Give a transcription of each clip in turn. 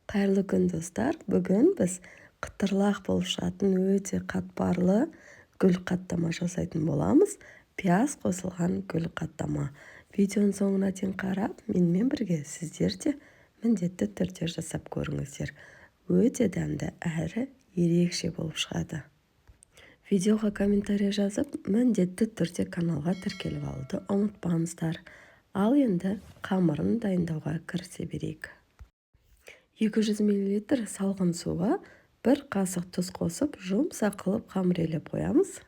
Қайырлы күн, достар! Бүгін біз қытырлақ болып шығатын өте қатпарлы гүл қаттама жасайтын боламыз. Пияз қосылған гүл қаттама. Видеоның соңына дейін қарап, менімен бірге сіздер де міндетті түрде жасап көріңіздер. Өте дәмді әрі ерекше болып шығады. Видеоға комментарий жазып, міндетті түрде каналға тіркеліп алуды ұмытпаңыздар. Ал енді қамырын дайындауға кірісе берейік. 200 мл салқын суға 1 қасық тұз қосып, жұмсақ қылып қамыр илеп қоямыз.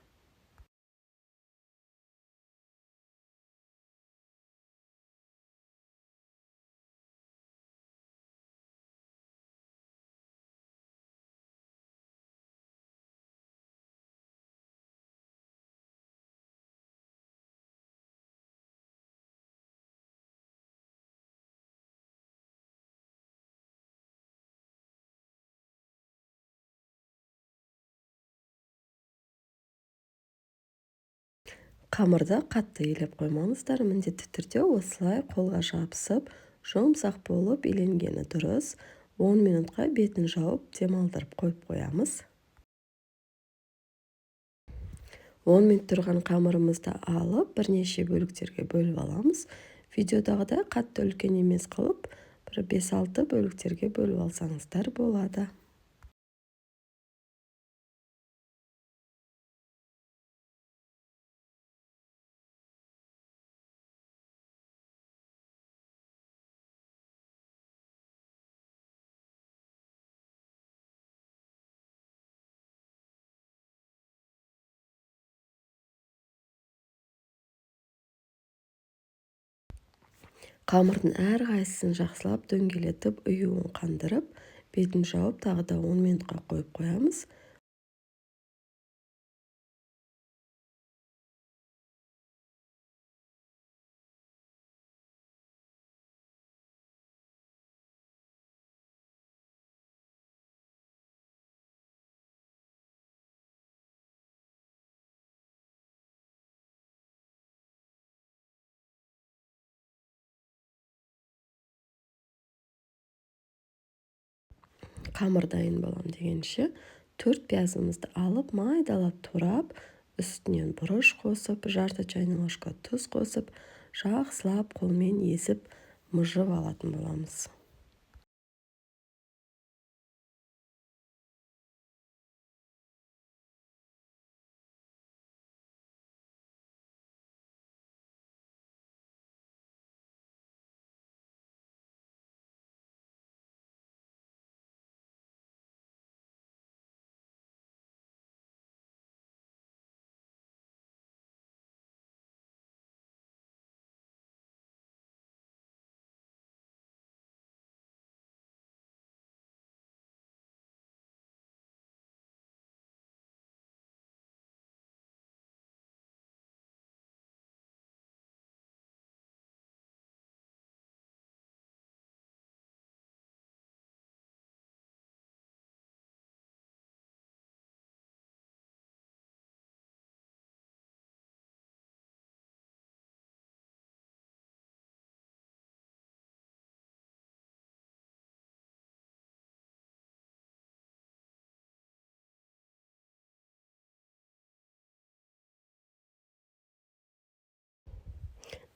Қамырды қатты илеп қоймаңыздар, міндетті түрде осылай қолға жабысып, жұмсақ болып иленгені дұрыс. 10 минутқа бетін жауып, демалдырып қойып қоямыз. 10 минут тұрған қамырымызды алып, бірнеше бөліктерге бөліп аламыз. Видеодағыдай қатты үлкен емес қылып, бір 5-6 бөліктерге бөліп алсаңыздар болады. Қамырдың әрқайсысын жақсылап дөңгелетіп, ұюын қандырып, бетін жауып, тағы да 10 минутқа қойып қоямыз. Қамыр дайын болам дегенше, 4 пиязымызды алып, майдалап турап, үстінен бұрыш қосып, жарты чайный ложка тұз қосып, жақсылап қолмен езіп, мыжып алатын боламыз.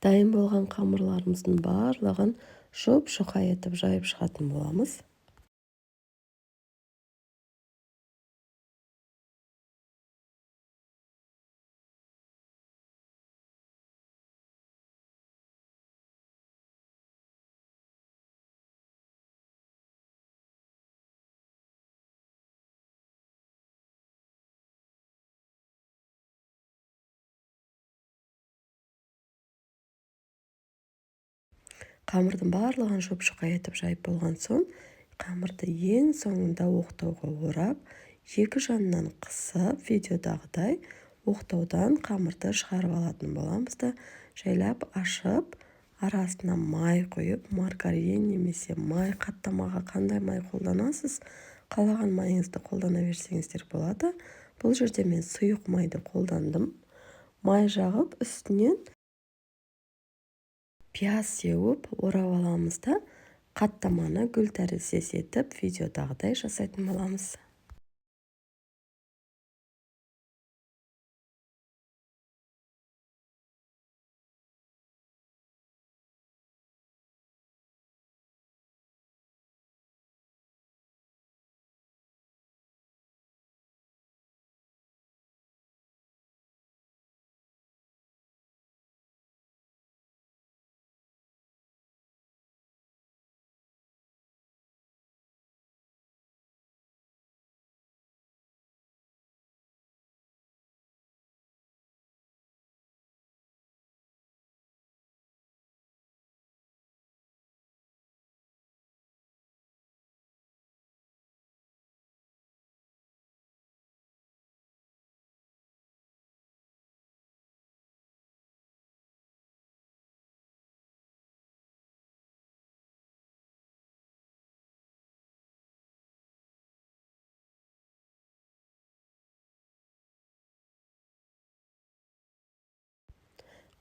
Дайын болған қамырларымыздың барлығын жұп-жұқа етіп жайып шығатын боламыз. Қамырдың барлығын жұп-жұқа етіп жайып болған соң, қамырды ең соңында оқтауға орап, екі жанынан қысып, видеодағыдай оқтаудан қамырды шығарып алатын боламыз да, жайлап ашып, арасына май құйып, маргарин немесе май, қаттамаға қандай май қолданасыз, қалаған майыңызды қолдана берсеңіздер болады. Бұл жерде мен сұйық майды қолдандым. Май жағып, үстінен пияз сеуіп, орап аламыз да, Қаттаманы гүл тәріздес етіп, видеодағыдай жасайтын боламыз.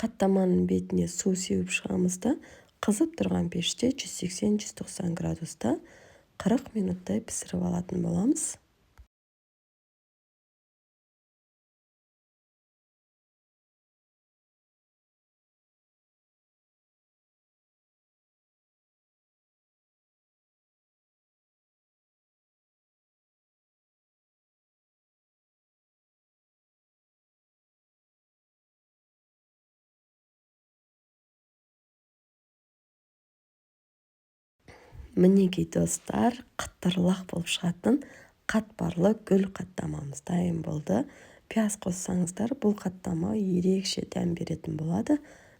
Қаттаманың бетіне су сеуіп шығамыз да, қызып тұрған пеште 180-190 градуста 40 минуттай пісіріп алатын боламыз. Мінекей, достар, қытырлақ болып шығатын қатпарлы гүл қаттамамыз дайын болды. Пияз қоссаңыздар, бұл қаттама ерекше дәм беретін болады.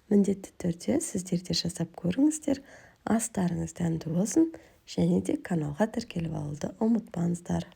Міндетті түрде сіздер де жасап көріңіздер. Астарыңыз дәмді болсын, және де каналға тіркеліп алуды ұмытпаңыздар.